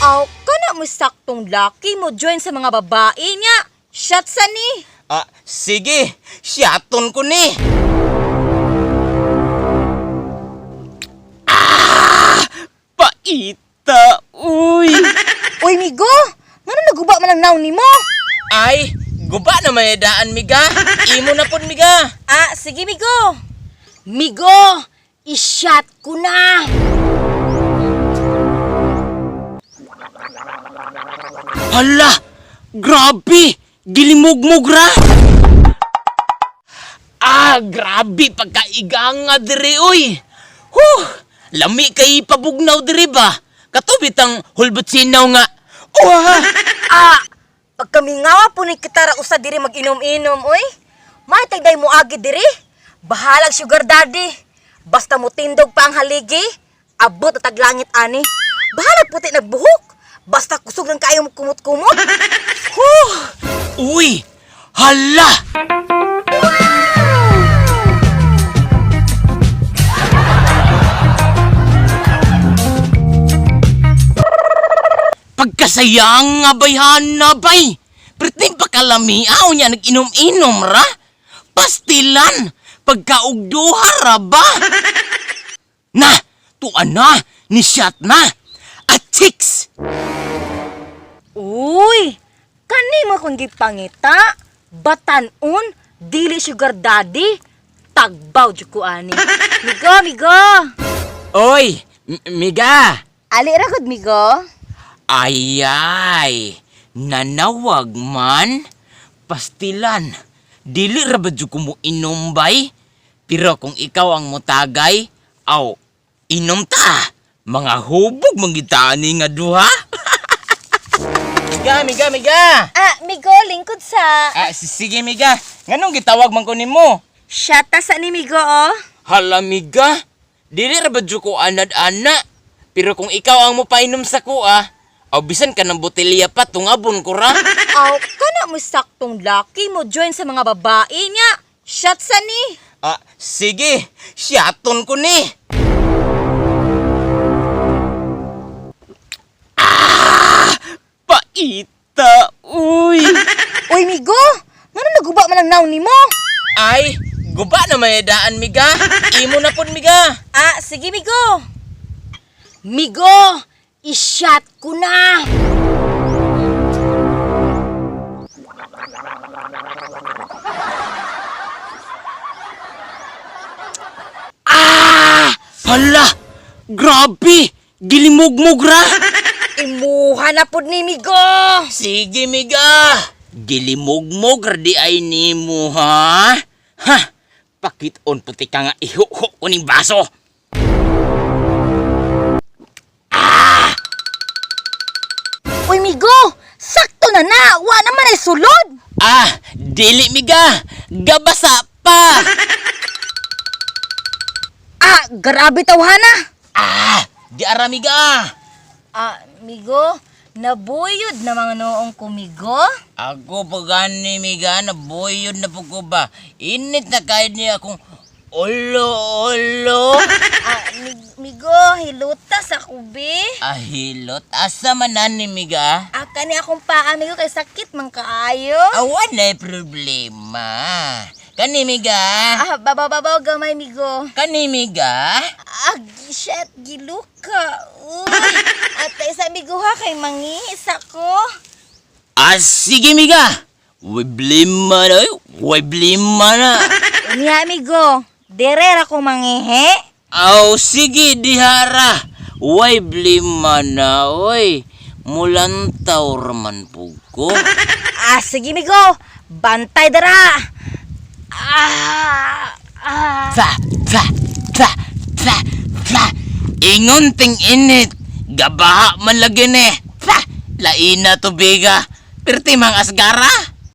Aw, kana mo saktong laki mo join sa mga babae niya. Shot sa ni. Ah, sige, siyaton ko ni. Ah, paita, uy. Uy, Migo, ngano naguba man ang naon nimo? Ay, guba na may daan, miga. Imo na pud, miga. Ah, sige, Migo. Migo, i-shot ko na. Hala, grabe, gilimugmug ra. Ah, grabe pagkaiganga diri oy. Huh, lami kay pabugnaw diri ba? Katubitang hulbot sinaw nga. Wah! Ah, pagkamingawa po ni kitara usa diri mag-inom-inom, oy. May day mo agi diri. Bahalag sugar daddy. Basta mo tindog pa ang haligi, abot at taglangit ani. Bahalag puti nagbuhok. Basta kusog lang kayo mo kumot-kumot. Huh! Uy! Hala! Pagkasayang nga bayhana bay! Perting pakalamiaw niya nag-inom-inom ra! Pastilan! Pagkaugduha ra ba? Na! Tuan na! Ni shot na! At chicks! Uy, kani mo kong gipangita, batanon, dili sugar daddy, tagbaw jud ko ani. Migo, migo. Oy! Miga! Ali ra gud migo. Ayay! Nanawag man? Pastilan, dili ra ba jud ko mo inom bay? Pero kung ikaw ang mutagay, aw, inom ta! Mga hubog mangitani nga duha. Miga, miga, miga! Ah, migo, lingkod sa. Ah, sige miga, nganong gitawag man ko nimo? Shata sa ni migo oh. Hala miga, dili ra ba jud ko anad-ana? Pero kung ikaw ang mopainom sa kuha, aw bisan ka ng botelya pa tungabon ko ra. Aw, kana mo saktong laki mo join sa mga babae niya. Shot sa ni. Ah, sige, siyaton ko ni. Ah, paita, uy. Uy, migo, ngano naguba man ang naon nimo? Ay, guba na may daan, miga. Imo na pud, miga. Ah, sige migo. Migo, i-shot ko na. Ah, hala, grabe, gilimugmug ra. Imuha na pud ni migo. Sige, miga. Gilimugmug ra di ay nimo, ha? Ha, pakit-on puti ka nga ihuho ko ning baso. Uy, migo, sakto na na. Wa naman ay sulod. Ah, dili miga. Gabasa pa. Ah, grabe tawhana. Ah, di ara miga. Ah, migo, nabuyod na mga noong kumigo. Ako pagani miga nabuyod na po ko ba. Init na kahit niya akong ulo ulo. Ah, migo, hiluta sa kubi. Ah, hilot. Asa man ani miga? Ah, kani akong paa, migo, kay sakit man kaayo. Awan na problema. Kani miga. Ah, babaw-babaw gamay, migo. Kani miga. Ah, shit, giluka. Uy, atay sa migo ha, kay mangihis ako. Ah, sige miga. Problema na. Problema na. Unya, migo, dere ra ko mangihi. Aw, sige, dihara. Way blima na, oy. Mulantaw raman po ko. Ah, sige, migo, bantay dara. Ah, ah. Fa, fa, fa, fa, fa. Ingon ting init. Gabaha man lagi ni. Fa, laina tubiga. Perti mang asgara.